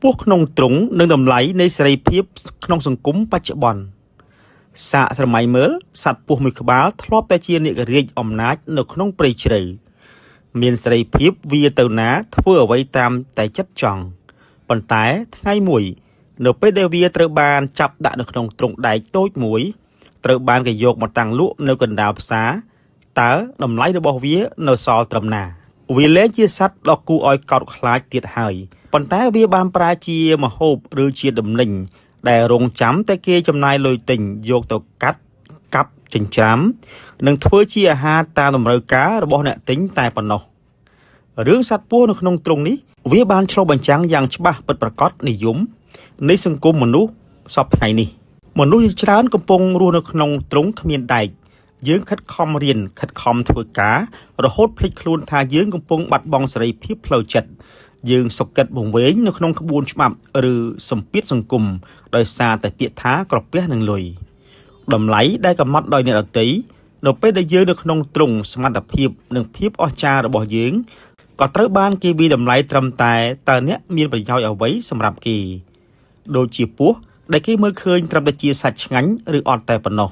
ពស់ក្នុងទ្រុងនិងតម្លៃនៃសេរីភាពក្នុងសង្គមបច្ចុប្បន្នសាកស្រមៃមើលសត្វពស់មួយក្បាលធ្លាប់តែជានាគរាជអំណាចនៅក្នុងព្រៃជ្រៅមានសេរីភាពវាទៅណាធ្វើអ្វីតាមតែចិត្តចង់ប៉ុន្តែថ្ងៃមួយនៅពេលដែលវាត្រូវបានចាប់ដាក់នៅក្នុងទ្រុងដែកតូចមួយត្រូវបានគេយកមកតាំងលក់នៅកណ្ដាលផ្សារតើតម្លៃរបស់វានៅសល់ត្រឹមណាវាលែងជាសត្វដ៏គួរឲ្យកោតខ្លាចទៀតហើយប៉ុន្តែវាបានប្រែជាមហូបឬជាដំណិញដែលរងចាំតែគេចំណាយលុយទិញយកទៅកាត់កាប់ចិញ្ច្រាំនិងធ្វើជាអាហារតាមតម្រូវការរបស់អ្នកទិញតែប៉ុណ្ណោះរឿងសត្វពស់នៅក្នុងទ្រុងនេះវាបានឆ្លុះបញ្ចាំងយ៉ាងច្បាស់ពិតប្រាកដនិយមនៃសង្គមមនុស្សសព្វថ្ងៃនេះមនុស្សជាច្រើនកំពុងរស់នៅក្នុងទ្រុងគ្មានដែកយើងខិតខំរៀនខិតខំធ្វើការរហូតភ្លេចខ្លួនថាយើងកំពុងបាត់បង់សេរីភាពផ្លូវចិត្តយើងសុខគិតវង្វេងនៅក្នុងក្បួនច្បាប់ឬសម្ពាធសង្គមដោយសារតែពាក្យថាក្រពះនឹងលុយតម្លៃដែលកំណត់ដោយអ្នកដទៃនៅពេលដែលយើងនៅក្នុងទ្រុងសមត្ថភាពនិងភាពអស្ចារ្យរបស់យើងក៏ត្រូវបានគេវាយតម្លៃត្រឹមតែតើអ្នកមានប្រយោជន៍អ្វីសម្រាប់គេដូចជាពស់ដែលគេមើលឃើញត្រឹមតែជាសាច់ឆ្ងាញ់ឬអត់តែប៉ុណ្ណោះ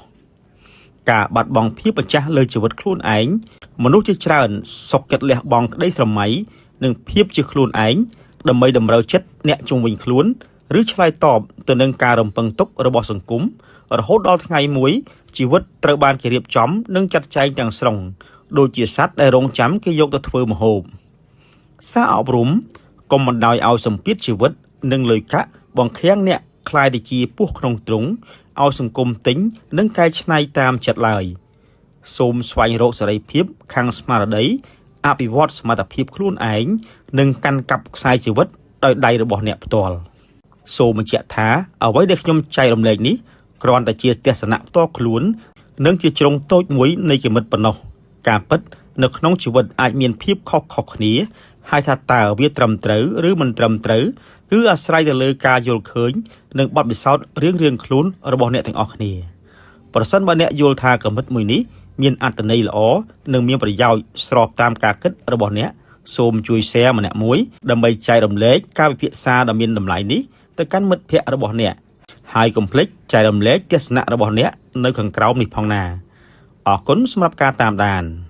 ការបាត់បង់ភាពម្ចាស់លើជីវិតខ្លួនឯងមនុស្សជាច្រើនសុខចិត្តលះបង់ក្តីស្រមៃនិងភាពជាខ្លួនឯងដើម្បីតម្រូវចិត្តអ្នកជុំវិញខ្លួនឬឆ្លើយតបទៅនឹងការរំពឹងទុករបស់សង្គមរហូតដល់ថ្ងៃមួយជីវិតត្រូវបានគេរៀបចំនិងចាត់ចែងទាំងស្រុងដូចជាសត្វដែលរងចាំគេយកទៅធ្វើម្ហូបសារអប់រំកុំបណ្ដោយឲ្យសម្ពាធជីវិតនិងលុយកាក់បង្ខាំងអ្នកក្លាយទៅជាពស់ក្នុងទ្រុងឲ្យសង្គមទិញនិងកែច្នៃតាមចិត្តឡើយសូមស្វែងរកសេរីភាពខាងស្មារតីអភិវឌ្ឍសមត្ថភាពខ្លួនឯងនិងកាន់កាប់ខ្សែជីវិតដោយដៃរបស់អ្នកផ្ទាល់សូមបញ្ជាក់ថាអ្វីដែលខ្ញុំចែករំលែកនេះគ្រាន់តែជាទស្សនៈផ្ទាល់ខ្លួននិងជាជ្រុងតូចមួយនៃជីវិតប៉ុណ្ណោះការពិតនៅក្នុងជីវិតអាចមានភាពខុសៗគ្នាហើយថាតើវាត្រឹមត្រូវឬមិនត្រឹមត្រូវគឺអាស្រ័យទៅលើការយល់ឃើញនិងបទពិសោធន៍រៀងៗខ្លួនរបស់អ្នកទាំងអស់គ្នាប្រសិនបើអ្នកយល់ថាគំនិតមួយនេះមានអត្ថន័យល្អនិងមានប្រយោជន៍ស្របតាមការគិតរបស់អ្នកសូមជួយ share ម្នាក់មួយដើម្បីចែករំលែកការពិភាក្សាដ៏មានតម្លៃនេះទៅកាន់មិត្តភ័ក្តិរបស់អ្នកហើយកុំភ្លេចចែករំលែកទស្សនៈរបស់អ្នកនៅខាងក្រោមនេះផងណាអរគុណសម្រាប់ការតាមដាន។